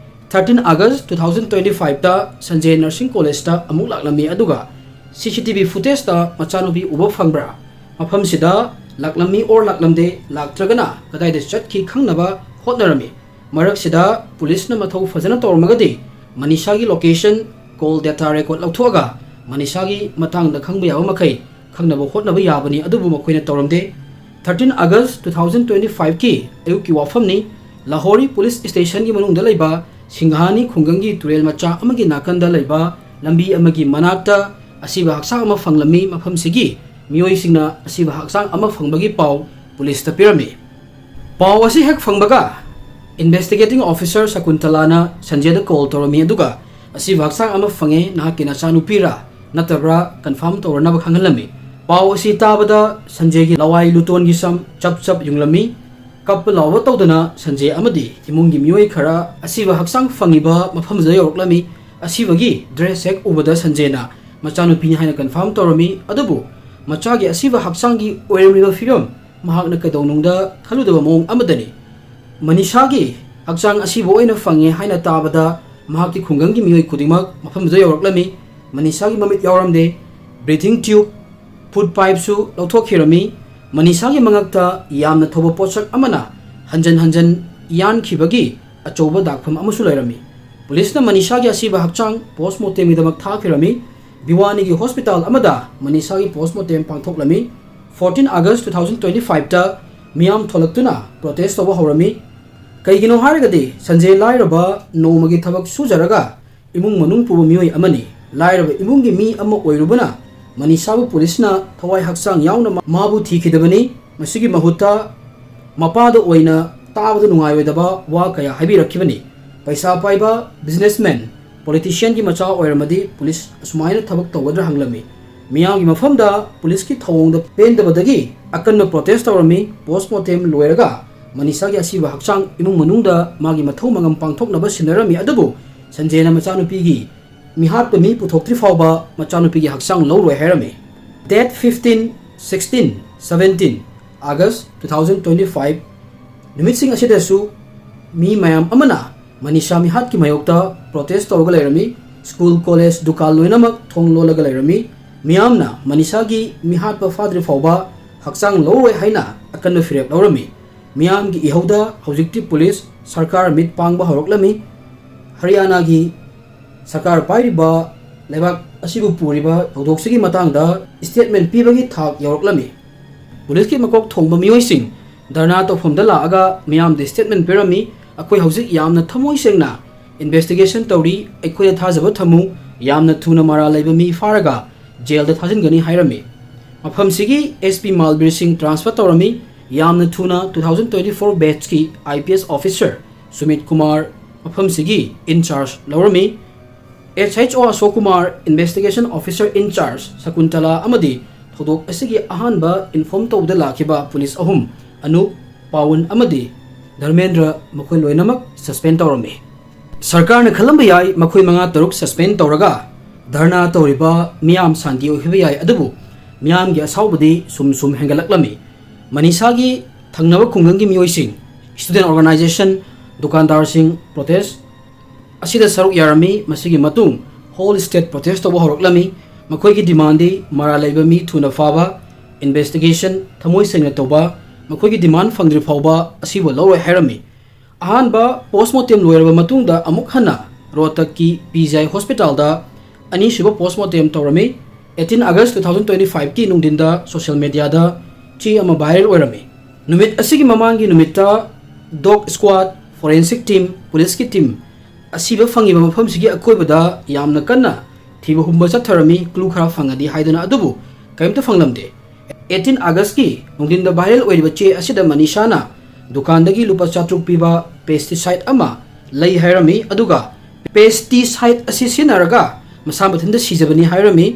Thirteen August two thousand twenty five ꯇ ꯁꯟꯖꯦ ꯅꯔꯁꯤꯡ ꯀꯣꯂꯦꯖꯇ ꯑꯃꯨꯛ ꯂꯥꯛꯂꯝꯃꯤ, ꯑꯗꯨꯒ C C T V footage ꯇ ꯃꯆꯥꯅꯨꯄꯤ ꯎꯕ ꯐꯪꯕ꯭ꯔꯥ? ꯃꯐꯝꯁꯤꯗ ꯂꯥꯛꯂꯝꯃꯤ or ꯂꯥꯛꯂꯝꯗꯦ, ꯂꯥꯛꯇ꯭ꯔꯒꯅ ꯀꯗꯥꯏꯗ ꯆꯠꯈꯤ ꯈꯪꯅꯕ ꯍꯣꯠꯅꯔꯝꯃꯤ꯫ ꯃꯔꯛꯁꯤꯗ ꯄꯨꯂꯤꯁꯅ ꯃꯊꯧ ꯐꯖꯅ ꯇꯧꯔꯝꯃꯒꯗꯤ ꯃꯅꯤꯁꯥꯒꯤ location, call data record ꯂꯧꯊꯣꯛꯑꯒ ꯃꯅꯤꯁꯥꯒꯤ ꯃꯇꯥꯡꯗ ꯈꯪꯕ ꯌꯥꯕ ꯃꯈꯩ ꯈꯪꯅꯕ ꯍꯣꯠꯅꯕ ꯌꯥꯕꯅꯤ, ꯑꯗꯨꯕꯨ ꯃꯈꯣꯏꯅ ꯇꯧꯔꯝꯗꯦ꯫ Thirteen August two thousand twenty five ꯀꯤ ꯑꯌꯨꯛꯀꯤ ꯋꯥꯐꯝꯅꯤ꯫ ꯂꯥꯍꯣꯔꯤ ꯄꯨꯂꯤꯁ ꯁ꯭ꯇꯦꯁꯟꯒꯤ ꯃꯅꯨꯡꯗ ꯂꯩꯕ ꯁꯤꯡꯍꯥꯅꯤ ꯈꯨꯡꯒꯪꯒꯤ ꯇꯨꯔꯦꯜ ꯃꯆꯥ ꯑꯃꯒꯤ ꯅꯥꯀꯟꯗ ꯂꯩꯕ ꯂꯝꯕꯤ ꯑꯃꯒꯤ ꯃꯅꯥꯛꯇ ꯑꯁꯤꯕ ꯍꯛꯆꯥꯡ ꯑꯃ ꯐꯪꯂꯝꯃꯤ꯫ ꯃꯐꯝꯁꯤꯒꯤ ꯃꯤꯑꯣꯏꯁꯤꯡꯅ ꯑꯁꯤꯕ ꯍꯛꯆꯥꯡ ꯑꯃ ꯐꯪꯕꯒꯤ ꯄꯥꯎ ꯄꯨꯂꯤꯁꯇ ꯄꯤꯔꯝꯃꯤ꯫ ꯄꯥꯎ ꯑꯁꯤ ꯍꯦꯛ ꯐꯪꯕꯒ Investigating Officer ꯁꯀꯨꯟꯇꯂꯥꯅ ꯁꯟꯖꯦꯗ ꯀꯣꯜ ꯇꯧꯔꯝꯃꯤ, ꯑꯗꯨꯒ ꯑꯁꯤꯕ ꯍꯛꯆꯥꯡ ꯑꯃ ꯐꯪꯉꯦ, ꯅꯍꯥꯛꯀꯤ ꯅꯆꯥꯅꯨꯄꯤꯔꯥ ꯅꯠꯇꯕ꯭ꯔꯥ ꯀꯟꯐꯥꯔꯝ ꯇꯧꯔꯅꯕ ꯈꯪꯍꯜꯂꯝꯃꯤ꯫ ꯄꯥꯎ ꯑꯁꯤ ꯇꯥꯕꯗ ꯁꯟꯖꯦꯒꯤ ꯂꯋꯥꯏ ꯂꯨꯇꯣꯟꯒꯤ ꯁꯝ ꯆꯞ ꯆꯞ ꯌꯨꯡꯂꯝꯃꯤ꯫ ꯀꯞꯄ ꯂꯥꯎꯕ ꯇꯧꯗꯅ ꯁꯟꯖꯦ ꯑꯃꯗꯤ ꯏꯃꯨꯡꯒꯤ ꯃꯤꯑꯣꯏ ꯈꯔ ꯑꯁꯤꯕ ꯍꯛꯆꯥꯡ ꯐꯪꯉꯤꯕ ꯃꯐꯝꯗꯨꯗ ꯌꯧꯔꯛꯂꯝꯃꯤ꯫ ꯑꯁꯤꯕꯒꯤ ꯗ꯭ꯔꯦꯁ ꯍꯦꯛ ꯎꯕꯗ ꯁꯟꯖꯦꯅ ꯃꯆꯥꯅꯨꯄꯤꯅꯤ ꯍꯥꯏꯅ ꯀꯟꯐꯥꯔꯝ ꯇꯧꯔꯝꯃꯤ꯫ ꯑꯗꯨꯕꯨ ꯃꯆꯥꯒꯤ ꯑꯁꯤꯕ ꯍꯛꯆꯥꯡꯒꯤ ꯑꯣꯏꯔꯝꯂꯤꯕ ꯐꯤꯕꯝ ꯃꯍꯥꯛꯅ ꯀꯩꯗꯧꯅꯨꯡꯗ ꯈꯜꯂꯨꯗꯕ ꯃꯑꯣꯡ ꯑꯃꯗꯅꯤ꯫ ꯃꯅꯤꯁꯥꯒꯤ ꯍꯛꯆꯥꯡ ꯑꯁꯤꯕ ꯑꯣꯏꯅ ꯐꯪꯉꯦ ꯍꯥꯏꯅ ꯇꯥꯕꯗ ꯃꯍꯥꯛꯀꯤ ꯈꯨꯡꯒꯪꯒꯤ ꯃꯤꯑꯣꯏ ꯈꯨꯗꯤꯡꯃꯛ ꯃꯐꯝꯗꯨꯗ ꯌꯧꯔꯛꯂꯝꯃꯤ꯫ ꯃꯅꯤꯁꯥꯒꯤ ꯃꯃꯤꯠ ꯌꯥꯎꯔꯝꯗꯦ꯫ ꯕ꯭ꯔꯤꯊꯤꯡ ꯇ꯭ꯌꯨꯕ, ꯐꯨꯗ ꯄꯥꯏꯞꯁꯨ ꯂꯧꯊꯣꯛꯈꯤꯔꯝꯃꯤ꯫ ꯃꯅꯤꯁꯥꯒꯤ ꯃꯉꯛꯇ ꯌꯥꯝꯅ ꯊꯧꯕ ꯄꯣꯠꯁꯛ ꯑꯃꯅ ꯍꯟꯖꯟ ꯍꯟꯖꯟ ꯌꯥꯟꯈꯤꯕꯒꯤ ꯑꯆꯧꯕ ꯗꯥꯛꯐꯝ ꯑꯃꯁꯨ ꯂꯩꯔꯝꯃꯤ꯫ ꯄꯨꯂꯤꯁꯅ ꯃꯅꯤꯁꯥꯒꯤ ꯑꯁꯤꯕ ꯍꯛꯆꯥꯡ ꯄꯣꯁꯃꯣꯔꯇꯦꯝꯒꯤꯗꯃꯛ ꯊꯥꯈꯤꯔꯝꯃꯤ꯫ ꯚꯤꯋꯥꯅꯤꯒꯤ ꯍꯣꯁꯄꯤꯇꯥꯜ ꯑꯃꯗ ꯃꯅꯤꯁꯥꯒꯤ ꯄꯣꯁꯃꯣꯔꯇꯦꯝ ꯄꯥꯡꯊꯣꯛꯂꯝꯃꯤ꯫ Fourteen August two thousand twenty fiveꯇ ꯃꯤꯌꯥꯝ ꯊꯣꯛꯂꯛꯇꯨꯅ ꯄ꯭ꯔꯣꯇꯦꯁ ꯇꯧꯕ ꯍꯧꯔꯝꯃꯤ꯫ ꯀꯩꯒꯤꯅꯣ ꯍꯥꯏꯔꯒꯗꯤ ꯁꯟꯖꯦ ꯂꯥꯏꯔꯕ ꯅꯣꯡꯃꯒꯤ ꯊꯕꯛ ꯁꯨꯖꯔꯒ ꯏꯃꯨꯡ ꯃꯅꯨꯡ ꯄꯨꯕ ꯃꯤꯑꯣꯏ ꯑꯃꯅꯤ꯫ ꯂꯥꯏꯔꯕ ꯏꯃꯨꯡꯒꯤ ꯃꯤ ꯑꯃ ꯑꯣꯏꯔꯨꯕꯅ ꯃꯅꯤꯁꯥꯕꯨ ꯄꯨꯂꯤꯁꯅ ꯊꯋꯥꯏ ꯍꯛꯆꯥꯡ ꯌꯥꯎꯅ ꯃꯥꯕꯨ ꯊꯤꯈꯤꯗꯕꯅꯤ꯫ ꯃꯁꯤꯒꯤ ꯃꯍꯨꯠꯇ ꯃꯄꯥꯗ ꯑꯣꯏꯅ ꯇꯥꯕꯗ ꯅꯨꯡꯉꯥꯏꯔꯣꯏꯗꯕ ꯋꯥ ꯀꯌꯥ ꯍꯥꯏꯕꯤꯔꯛꯈꯤꯕꯅꯤ꯫ ꯄꯩꯁꯥ ꯄꯥꯏꯕ ꯕꯤꯖꯤꯅꯦꯁꯃꯦꯟ, ꯄꯣꯂꯤꯇꯤꯁꯤꯌꯟꯒꯤ ꯃꯆꯥ ꯑꯣꯏꯔꯝꯃꯗꯤ ꯄꯨꯂꯤꯁ ꯑꯁꯨꯃꯥꯏꯅ ꯊꯕꯛ ꯇꯧꯒꯗ꯭ꯔꯥ ꯍꯪꯂꯝꯃꯤ꯫ ꯃꯤꯌꯥꯝꯒꯤ ꯃꯐꯝꯗ ꯄꯨꯂꯤꯁꯀꯤ ꯊꯧꯑꯣꯡꯗ ꯄꯦꯟꯗꯕꯗꯒꯤ ꯑꯀꯟꯕ ꯄ꯭ꯔꯣꯇꯦꯁ ꯇꯧꯔꯝꯃꯤ꯫ ꯄꯣꯁꯃꯣꯔꯇꯦꯝ ꯂꯣꯏꯔꯒ ꯃꯅꯤꯁꯥꯒꯤ ꯑꯁꯤꯕ ꯍꯛꯆꯥꯡ ꯏꯃꯨꯡ ꯃꯅꯨꯡꯗ ꯃꯥꯒꯤ ꯃꯊꯧ ꯃꯉꯝ ꯄꯥꯡꯊꯣꯛꯅꯕ ꯁꯤꯟꯅꯔꯝꯃꯤ, ꯑꯗꯨꯕꯨ ꯁꯟꯖꯦꯅ ꯃꯆꯥꯅꯨꯄꯤꯒꯤ ꯃꯤꯍꯥꯠꯄ ꯃꯤ ꯄꯨꯊꯣꯛꯇ꯭ꯔꯤ ꯐꯥꯎꯕ ꯃꯆꯥꯅꯨꯄꯤꯒꯤ ꯍꯛꯆꯥꯡ ꯂꯧꯔꯣꯏ ꯍꯥꯏꯔꯝꯃꯤ꯫ Date fifteen, sixteen, seventeen August two thousand twenty five ꯅꯨꯃꯤꯠꯁꯤꯡ ꯑꯁꯤꯗꯁꯨ ꯃꯤ ꯃꯌꯥꯝ ꯑꯃꯅ ꯃꯅꯤꯁꯥ ꯃꯤꯍꯥꯠꯀꯤ ꯃꯥꯌꯣꯛꯇ ꯄ꯭ꯔꯣꯇꯦꯁ ꯇꯧꯔꯒ ꯂꯩꯔꯝꯃꯤ꯫ ꯁ꯭ꯀꯨꯜ, ꯀꯣꯂꯦꯖ, ꯗꯨꯀꯥꯟ ꯂꯣꯏꯅꯃꯛ ꯊꯣꯡ ꯂꯣꯜꯂꯒ ꯂꯩꯔꯝꯃꯤ꯫ ꯃꯤꯌꯥꯝꯅ ꯃꯅꯤꯁꯥꯒꯤ ꯃꯤꯍꯥꯠꯄ ꯐꯥꯗ꯭ꯔꯤ ꯐꯥꯎꯕ ꯍꯛꯆꯥꯡ ꯂꯧꯔꯣꯏ ꯍꯥꯏꯅ ꯑꯀꯟꯕ ꯐꯤꯔꯦꯞ ꯂꯧꯔꯝꯃꯤ꯫ ꯃꯤꯌꯥꯝꯒꯤ ꯏꯍꯧꯗ ꯍꯧꯖꯤꯛꯇꯤ ꯄꯨꯂꯤꯁ ꯁꯔꯀꯥꯔ ꯃꯤꯠ ꯄꯥꯡꯕ ꯍꯧꯔꯛꯂꯝꯃꯤ꯫ ꯍꯔꯤꯌꯥꯅꯥꯒꯤ ꯁꯔꯀꯥꯔ ꯄꯥꯏꯔꯤꯕ ꯂꯩꯕꯥꯛ ꯑꯁꯤꯕꯨ ꯄꯨꯔꯤꯕ ꯊꯧꯗꯣꯛꯁꯤꯒꯤ ꯃꯇꯥꯡꯗ ꯁ꯭ꯇꯦꯠꯃꯦꯟ ꯄꯤꯕꯒꯤ ꯊꯥꯛ ꯌꯧꯔꯛꯂꯝꯃꯤ꯫ ꯄꯨꯂꯤꯁꯀꯤ ꯃꯀꯣꯛ ꯊꯣꯡꯕ ꯃꯤꯑꯣꯏꯁꯤꯡ ꯙꯔꯅꯥ ꯇꯧꯐꯝꯗ ꯂꯥꯛꯑꯒ ꯃꯤꯌꯥꯝꯗ ꯁ꯭ꯇꯦꯠꯃꯦꯟ ꯄꯤꯔꯝꯃꯤ꯫ ꯑꯩꯈꯣꯏ ꯍꯧꯖꯤꯛ ꯌꯥꯝꯅ ꯊꯃꯣꯏ ꯁꯦꯡꯅ ꯏꯟꯚꯦꯁꯇꯤꯒꯦꯁꯟ ꯇꯧꯔꯤ꯫ ꯑꯩꯈꯣꯏꯗ ꯊꯥꯖꯕ ꯊꯝꯃꯨ꯫ ꯌꯥꯝꯅ ꯊꯨꯅ ꯃꯔꯥꯜ ꯂꯩꯕ ꯃꯤ ꯐꯥꯔꯒ ꯖꯦꯜꯗ ꯊꯥꯖꯤꯟꯒꯅꯤ ꯍꯥꯏꯔꯝꯃꯤ꯫ ꯃꯐꯝꯁꯤꯒꯤ ꯑꯦꯁ ꯄꯤ ꯃꯥꯜꯕꯤꯔ ꯁꯤꯡ ꯇ꯭ꯔꯥꯟꯁꯐꯔ ꯇꯧꯔꯝꯃꯤ꯫ ꯌꯥꯝꯅ ꯊꯨꯅ two thousand twenty four batchꯀꯤ I P S officer Sumit Kumar ꯃꯐꯝꯁꯤꯒꯤ in charge ꯂꯧꯔꯝꯃꯤ꯫ H H O Ashok Kumar, investigation officer in charge ꯁꯀꯨꯟꯇꯂꯥ ꯑꯃꯗꯤ ꯊꯧꯗꯣꯛ ꯑꯁꯤꯒꯤ ꯑꯍꯥꯟꯕ inform ꯇꯧꯕꯗ ꯂꯥꯛꯈꯤꯕ ꯄꯨꯂꯤꯁ ꯑꯍꯨꯝ, ꯑꯅꯨꯞ, ꯄꯥꯋꯟ ꯑꯃꯗꯤ ꯙꯔꯃꯦꯟꯗ꯭ꯔ, ꯃꯈꯣꯏ ꯂꯣꯏꯅꯃꯛ suspend ꯇꯧꯔꯝꯃꯤ꯫ ꯁꯔꯀꯥꯔꯅ ꯈꯜꯂꯝꯕ ꯌꯥꯏ ꯃꯈꯣꯏ ꯃꯉꯥ ꯇꯔꯨꯛ suspend ꯇꯧꯔꯒ ꯙꯔꯅꯥ ꯇꯧꯔꯤꯕ ꯃꯤꯌꯥꯝ ꯁꯥꯟꯇꯤ ꯑꯣꯏꯍꯟꯕ ꯌꯥꯏ, ꯑꯗꯨꯕꯨ ꯃꯤꯌꯥꯝꯒꯤ ꯑꯁꯥꯎꯕꯗꯤ ꯁꯨꯝ ꯁꯨꯝ ꯍꯦꯟꯒꯠꯂꯛꯂꯝꯃꯤ꯫ ꯃꯅꯤꯁꯥꯒꯤ ꯊꯪꯅꯕ ꯈꯨꯡꯒꯪꯒꯤ ꯃꯤꯑꯣꯏꯁꯤꯡ, student organization, ꯗꯨꯀꯥꯟꯗꯥꯔꯁꯤꯡ protest ꯑꯁꯤꯗ ꯁꯔꯨꯛ ꯌꯥꯔꯝꯃꯤ꯫ ꯃꯁꯤꯒꯤ ꯃꯇꯨꯡ whole state protest ꯇꯧꯕ ꯍꯧꯔꯛꯂꯝꯃꯤ꯫ ꯃꯈꯣꯏꯒꯤ demandꯗꯤ ꯃꯔꯥꯜ ꯂꯩꯕ ꯃꯤ ꯊꯨꯅ ꯐꯥꯕ, investigation ꯊꯃꯣꯏ ꯁꯦꯡꯅ ꯇꯧꯕ, ꯃꯈꯣꯏꯒꯤ demand ꯐꯪꯗ꯭ꯔꯤ ꯐꯥꯎꯕ ꯑꯁꯤꯕꯨ ꯂꯧꯔꯣꯏ ꯍꯥꯏꯔꯝꯃꯤ꯫ ꯑꯍꯥꯟꯕ postmortem ꯂꯣꯏꯔꯕ ꯃꯇꯨꯡꯗ ꯑꯃꯨꯛ ꯍꯟꯅ ꯔꯣꯍꯇꯛꯀꯤ P G I hospitalꯗ ꯑꯅꯤꯁꯨꯕ postmortem ꯇꯧꯔꯝꯃꯤ꯫ Eighteen August two thousand twenty fiveꯀꯤ ꯅꯨꯡꯊꯤꯟꯗ social mediaꯗ ꯆꯦ ꯑꯃ viral ꯑꯣꯏꯔꯝꯃꯤ꯫ ꯅꯨꯃꯤꯠ ꯑꯁꯤꯒꯤ ꯃꯃꯥꯡꯒꯤ ꯅꯨꯃꯤꯠꯇ dog squad, forensic team, ꯄꯨꯂꯤꯁꯀꯤ team ꯑꯁꯤꯕ ꯐꯪꯉꯤꯕ ꯃꯐꯝꯁꯤꯒꯤ ꯑꯀꯣꯏꯕꯗ ꯌꯥꯝꯅ ꯀꯟꯅ ꯊꯤꯕ ꯍꯨꯝꯕ ꯆꯠꯊꯔꯝꯃꯤ, clue ꯈꯔ ꯐꯪꯉꯗꯤ ꯍꯥꯏꯗꯨꯅ, ꯑꯗꯨꯕꯨ ꯀꯔꯤꯝꯇ ꯐꯪꯂꯝꯗꯦ꯫ Eighteen Augustꯀꯤ ꯅꯨꯡꯊꯤꯟꯗ viral ꯑꯣꯏꯔꯤꯕ ꯆꯦ ꯑꯁꯤꯗ ꯃꯅꯤꯁꯥꯅ ꯗꯨꯀꯥꯟꯗꯒꯤ ꯂꯨꯄꯥ ꯆꯥꯇ꯭ꯔꯨꯛ ꯄꯤꯕ pesticide ꯑꯃ ꯂꯩ ꯍꯥꯏꯔꯝꯃꯤ, ꯑꯗꯨꯒ pesticide ꯑꯁꯤ ꯁꯤꯖꯤꯟꯅꯔꯒ ꯃꯁꯥ ꯃꯊꯟꯇ ꯁꯤꯖꯕꯅꯤ ꯍꯥꯏꯔꯝꯃꯤ꯫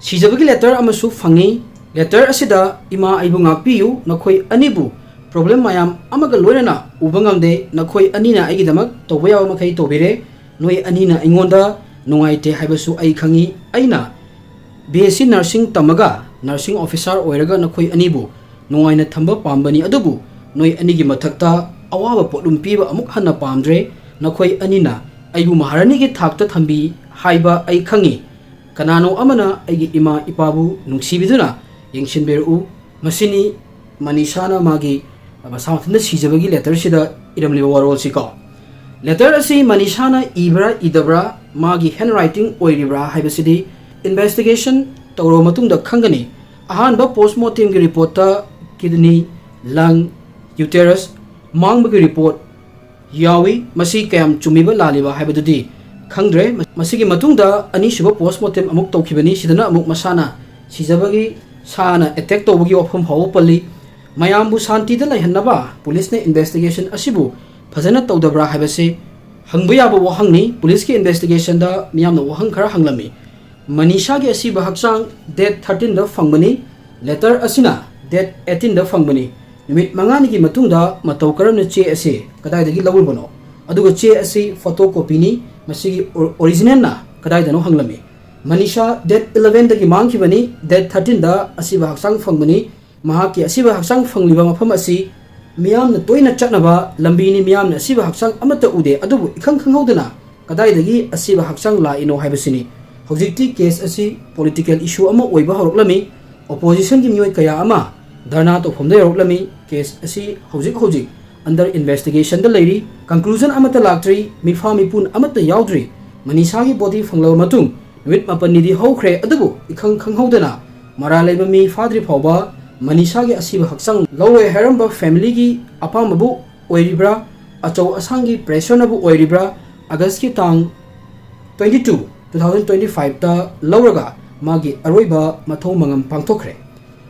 ꯁꯤꯖꯕꯒꯤ letter ꯑꯃꯁꯨ ꯐꯪꯉꯤ꯫ Letter ꯑꯁꯤꯗ, "ꯏꯃꯥ, ꯑꯩꯕꯨ ꯉꯥꯛꯄꯤꯌꯨ, ꯅꯈꯣꯏ ꯑꯅꯤꯕꯨ problem ꯃꯌꯥꯝ ꯑꯃꯒ ꯂꯣꯏꯅꯅ ꯎꯕ ꯉꯝꯗꯦ, ꯅꯈꯣꯏ ꯑꯅꯤꯅ ꯑꯩꯒꯤꯗꯃꯛ ꯇꯧꯕ ꯌꯥꯕ ꯃꯈꯩ ꯇꯧꯕꯤꯔꯦ, ꯅꯣꯏ ꯑꯅꯤꯅ ꯑꯩꯉꯣꯟꯗ ꯅꯨꯡꯉꯥꯏꯇꯦ ꯍꯥꯏꯕꯁꯨ ꯑꯩ ꯈꯪꯉꯤ, ꯑꯩꯅ B S C nursing ꯇꯝꯃꯒ nursing officer ꯑꯣꯏꯔꯒ ꯅꯈꯣꯏ ꯑꯅꯤꯕꯨ ꯅꯨꯡꯉꯥꯏꯅ ꯊꯝꯕ ꯄꯥꯝꯕꯅꯤ, ꯑꯗꯨꯕꯨ ꯅꯣꯏ ꯑꯅꯤꯒꯤ ꯃꯊꯛꯇ ꯑꯋꯥꯕ ꯄꯣꯠꯂꯨꯝ ꯄꯤꯕ ꯑꯃꯨꯛ ꯍꯟꯅ ꯄꯥꯝꯗ꯭ꯔꯦ꯫ ꯅꯈꯣꯏ ꯑꯅꯤꯅ ꯑꯩꯕꯨ ꯃꯍꯥꯔꯥꯅꯤꯒꯤ ꯊꯥꯛꯇ ꯊꯝꯕꯤ ꯍꯥꯏꯕ ꯑꯩ ꯈꯪꯉꯤ꯫ ꯀꯅꯥꯅꯣ ꯑꯃꯅ ꯑꯩꯒꯤ ꯏꯃꯥ ꯏꯄꯥꯕꯨ ꯅꯨꯡꯁꯤꯕꯤꯗꯨꯅ ꯌꯦꯡꯁꯤꯟꯕꯤꯔꯛꯎ꯫" ꯃꯁꯤꯅꯤ ꯃꯅꯤꯁꯥꯅ ꯃꯥꯒꯤ ꯃꯁꯥ ꯃꯊꯟꯇ ꯁꯤꯖꯕꯒꯤ letterꯁꯤꯗ ꯏꯔꯝꯂꯤꯕ ꯋꯥꯔꯣꯜꯁꯤꯀꯣ꯫ Letter ꯑꯁꯤ ꯃꯅꯤꯁꯥꯅ ꯏꯕ꯭ꯔꯥ ꯏꯗꯕ꯭ꯔꯥ, ꯃꯥꯒꯤ handwriting ꯑꯣꯏꯔꯤꯕ꯭ꯔꯥ ꯍꯥꯏꯕꯁꯤꯗꯤ investigation ꯇꯧꯔꯕ ꯃꯇꯨꯡꯗ ꯈꯪꯒꯅꯤ꯫ ꯑꯍꯥꯟꯕ postmortemꯒꯤ reportꯇ kidney, lung, uterus ꯃꯥꯡꯕꯒꯤ report ꯌꯥꯎꯏ꯫ ꯃꯁꯤ ꯀꯌꯥꯝ ꯆꯨꯝꯃꯤꯕ ꯂꯥꯜꯂꯤꯕ ꯍꯥꯏꯕꯗꯨꯗꯤ ꯈꯪꯗ꯭ꯔꯦ꯫ ꯃꯁꯤꯒꯤ ꯃꯇꯨꯡꯗ ꯑꯅꯤꯁꯨꯕ postmortem ꯑꯃꯨꯛ ꯇꯧꯈꯤꯕꯅꯤ꯫ ꯁꯤꯗꯅ ꯑꯃꯨꯛ ꯃꯁꯥꯅ ꯁꯤꯖꯕꯒꯤ, ꯁꯥꯅ attack ꯇꯧꯕꯒꯤ ꯋꯥꯐꯝ ꯐꯥꯎꯕ ꯄꯜꯂꯤ꯫ ꯃꯌꯥꯝꯕꯨ ꯁꯥꯟꯇꯤꯗ ꯂꯩꯍꯟꯅꯕ ꯄꯨꯂꯤꯁꯅ ꯏꯟꯚꯦꯁꯇꯤꯒꯦꯁꯟ ꯑꯁꯤꯕꯨ ꯐꯖꯅ ꯇꯧꯗꯕ꯭ꯔꯥ ꯍꯥꯏꯕꯁꯤ ꯍꯪꯕ ꯌꯥꯕ ꯋꯥꯍꯪꯅꯤ꯫ ꯄꯨꯂꯤꯁꯀꯤ ꯏꯟꯚꯦꯁꯇꯤꯒꯦꯁꯟꯗ ꯃꯤꯌꯥꯝꯅ ꯋꯥꯍꯪ ꯈꯔ ꯍꯪꯂꯝꯃꯤ꯫ ꯃꯅꯤꯁꯥꯒꯤ ꯑꯁꯤꯕ ꯍꯛꯆꯥꯡ ꯗꯦꯠ ꯊꯥꯔꯇꯤꯟꯗ ꯐꯪꯕꯅꯤ꯫ ꯂꯦꯇꯔ ꯑꯁꯤꯅ ꯗꯦꯠ ꯑꯩꯠꯇꯤꯟꯗ ꯐꯪꯕꯅꯤ꯫ ꯅꯨꯃꯤꯠ ꯃꯉꯥꯅꯤꯒꯤ ꯃꯇꯨꯡꯗ ꯃꯇꯧ ꯀꯔꯝꯅ ꯆꯦ ꯑꯁꯤ ꯀꯗꯥꯏꯗꯒꯤ ꯂꯧꯔꯨꯕꯅꯣ? ꯑꯗꯨꯒ ꯆꯦ ꯑꯁꯤ ꯐꯣꯇꯣ ꯀꯣꯄꯤꯅꯤ꯫ ꯃꯁꯤꯒꯤ ꯑꯣ-, ꯑꯣꯔꯤꯖꯤꯅꯦꯜꯅ ꯀꯗꯥꯏꯗꯅꯣ ꯍꯪꯂꯝꯃꯤ꯫ ꯃꯅꯤꯁꯥ ꯗꯦꯠ ꯏꯂꯚꯦꯟꯗꯒꯤ ꯃꯥꯡꯈꯤꯕꯅꯤ꯫ ꯗꯦꯠ ꯊꯥꯔꯇꯤꯟꯗ ꯑꯁꯤꯕ ꯍꯛꯆꯥꯡ ꯐꯪꯕꯅꯤ꯫ ꯃꯍꯥꯛꯀꯤ ꯑꯁꯤꯕ ꯍꯛꯆꯥꯡ ꯐꯪꯂꯤꯕ ꯃꯐꯝ ꯑꯁꯤ ꯃꯤꯌꯥꯝꯅ ꯇꯣꯏꯅ ꯆꯠꯅꯕ ꯂꯝꯕꯤꯅꯤ꯫ ꯃꯤꯌꯥꯝꯅ ꯑꯁꯤꯕ ꯍꯛꯆꯥꯡ ꯑꯃꯠꯇ ꯎꯗꯦ, ꯑꯗꯨꯕꯨ ꯏꯈꯪ ꯈꯪꯍꯧꯗꯅ ꯀꯗꯥꯏꯗꯒꯤ ꯑꯁꯤꯕ ꯍꯛꯆꯥꯡ ꯂꯥꯛꯏꯅꯣ ꯍꯥꯏꯕꯁꯤꯅꯤ꯫ ꯍꯧꯖꯤꯛꯇꯤ ꯀꯦꯁ ꯑꯁꯤ ꯄꯣꯂꯤꯇꯤꯀꯦꯜ ꯏꯁꯨ ꯑꯃ ꯑꯣꯏꯕ ꯍꯧꯔꯛꯂꯝꯃꯤ꯫ ꯑꯣꯄꯣꯖꯤꯁꯟꯒꯤ ꯃꯤꯑꯣꯏ ꯀꯌꯥ ꯑꯃ ꯙꯔꯅꯥ ꯇꯧꯐꯝꯗ ꯌꯧꯔꯛꯂꯝꯃꯤ꯫ ꯀꯦꯁ ꯑꯁꯤ ꯍꯧꯖꯤꯛ ꯍꯧꯖꯤꯛ ꯑꯟꯗꯔ ꯏꯟꯚꯦꯁꯇꯤꯒꯦꯁꯟꯗ ꯂꯩꯔꯤ꯫ ꯀꯟꯀ꯭ꯂꯨꯖꯟ ꯑꯃꯠꯇ ꯂꯥꯛꯇ꯭ꯔꯤ꯫ ꯃꯤꯐꯥ ꯃꯤꯄꯨꯟ ꯑꯃꯠꯇ ꯌꯥꯎꯗ꯭ꯔꯤ꯫ ꯃꯅꯤꯁꯥꯒꯤ ꯕꯣꯗꯤ ꯐꯪꯂꯕ ꯃꯇꯨꯡ ꯅꯨꯃꯤꯠ ꯃꯥꯄꯟꯅꯤꯗꯤ ꯍꯧꯈ꯭ꯔꯦ, ꯑꯗꯨꯕꯨ ꯏꯈꯪ ꯈꯪꯍꯧꯗꯅ ꯃꯔꯥꯜ ꯂꯩꯕ ꯃꯤ ꯐꯥꯗ꯭ꯔꯤ ꯐꯥꯎꯕ ꯃꯅꯤꯁꯥꯒꯤ ꯑꯁꯤꯕ ꯍꯛꯆꯥꯡ ꯂꯧꯔꯣꯏ ꯍꯥꯏꯔꯝꯕ ꯐꯦꯃꯤꯂꯤꯒꯤ ꯑꯄꯥꯝꯕꯕꯨ ꯑꯣꯏꯔꯤꯕ꯭ꯔꯥ, ꯑꯆꯧ ꯑꯁꯥꯡꯒꯤ ꯄ꯭ꯔꯦꯁꯔꯅꯕꯨ ꯑꯣꯏꯔꯤꯕ꯭ꯔꯥ, ꯑꯥꯒꯁꯀꯤ ꯇꯥꯡ twenty two, two thousand twenty ꯐꯥꯏꯚꯇ ꯂꯧꯔꯒ ꯃꯥꯒꯤ ꯑꯔꯣꯏꯕ ꯃꯊꯧ ꯃꯉꯝ ꯄꯥꯡꯊꯣꯛꯈ꯭ꯔꯦ꯫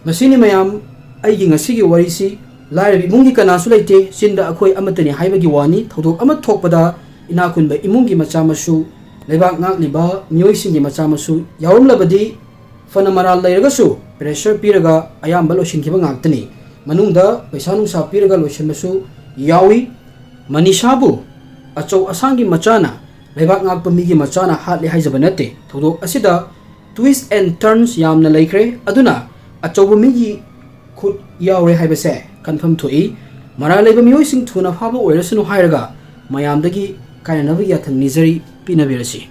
ꯃꯁꯤꯅꯤ ꯃꯌꯥꯝ, ꯑꯩꯒꯤ ꯉꯁꯤꯒꯤ ꯋꯥꯔꯤꯁꯤ꯫ ꯂꯥꯏꯔꯕ ꯏꯃꯨꯡꯒꯤ ꯀꯅꯥꯁꯨ ꯂꯩꯇꯦ, ꯆꯤꯟꯗ ꯑꯩꯈꯣꯏ ꯑꯃꯠꯇꯅꯤ ꯍꯥꯏꯕꯒꯤ ꯋꯥꯅꯤ꯫ ꯊꯧꯗꯣꯛ ꯑꯃ ꯊꯣꯛꯄꯗ ꯏꯅꯥꯛ ꯈꯨꯟꯕ ꯏꯃꯨꯡꯒꯤ ꯃꯆꯥ ꯃꯁꯨ, ꯂꯩꯕꯥꯛ ꯉꯥꯛꯂꯤꯕ ꯃꯤꯑꯣꯏꯁꯤꯡꯒꯤ ꯃꯆꯥ ꯃꯁꯨ ꯌꯥꯎꯔꯝꯂꯕꯗꯤ ꯐꯅ ꯃꯔꯥꯜ ꯂꯩꯔꯒꯁꯨ ꯄ꯭ꯔꯦꯁꯔ ꯄꯤꯔꯒ ꯑꯌꯥꯝꯕ ꯂꯣꯏꯁꯤꯟꯈꯤꯕ ꯉꯥꯛꯇꯅꯤ꯫ ꯃꯅꯨꯡꯗ ꯄꯩꯁꯥ ꯅꯨꯡꯁꯥ ꯄꯤꯔꯒ ꯂꯣꯏꯁꯤꯟꯕꯁꯨ ꯌꯥꯎꯏ꯫ ꯃꯅꯤꯁꯥꯕꯨ ꯑꯆꯧ ꯑꯁꯥꯡꯒꯤ ꯃꯆꯥꯅ, ꯂꯩꯕꯥꯛ ꯉꯥꯛꯄ ꯃꯤꯒꯤ ꯃꯆꯥꯅ ꯍꯥꯠꯂꯦ ꯍꯥꯏꯖꯕ ꯅꯠꯇꯦ꯫ ꯊꯧꯗꯣꯛ ꯑꯁꯤꯗ twist and turns ꯌꯥꯝꯅ ꯂꯩꯈ꯭ꯔꯦ, ꯑꯗꯨꯅ ꯑꯆꯧꯕ ꯃꯤꯒꯤ ꯈꯨꯠ ꯌꯥꯎꯔꯦ ꯍꯥꯏꯕꯁꯦ ꯀꯟꯐꯝ ꯊꯣꯛꯏ꯫ ꯃꯔꯥꯜ ꯂꯩꯕ ꯃꯤꯑꯣꯏꯁꯤꯡ ꯊꯨꯅ ꯐꯥꯕ ꯑꯣꯏꯔꯁꯅꯨ ꯍꯥꯏꯔꯒ ꯃꯌꯥꯝꯗꯒꯤ ꯀꯥꯏꯅꯅꯕꯒꯤ ꯌꯥꯊꯪ ꯅꯤꯖꯔꯤ, ꯄꯤꯅꯕꯤꯔꯁꯤ꯫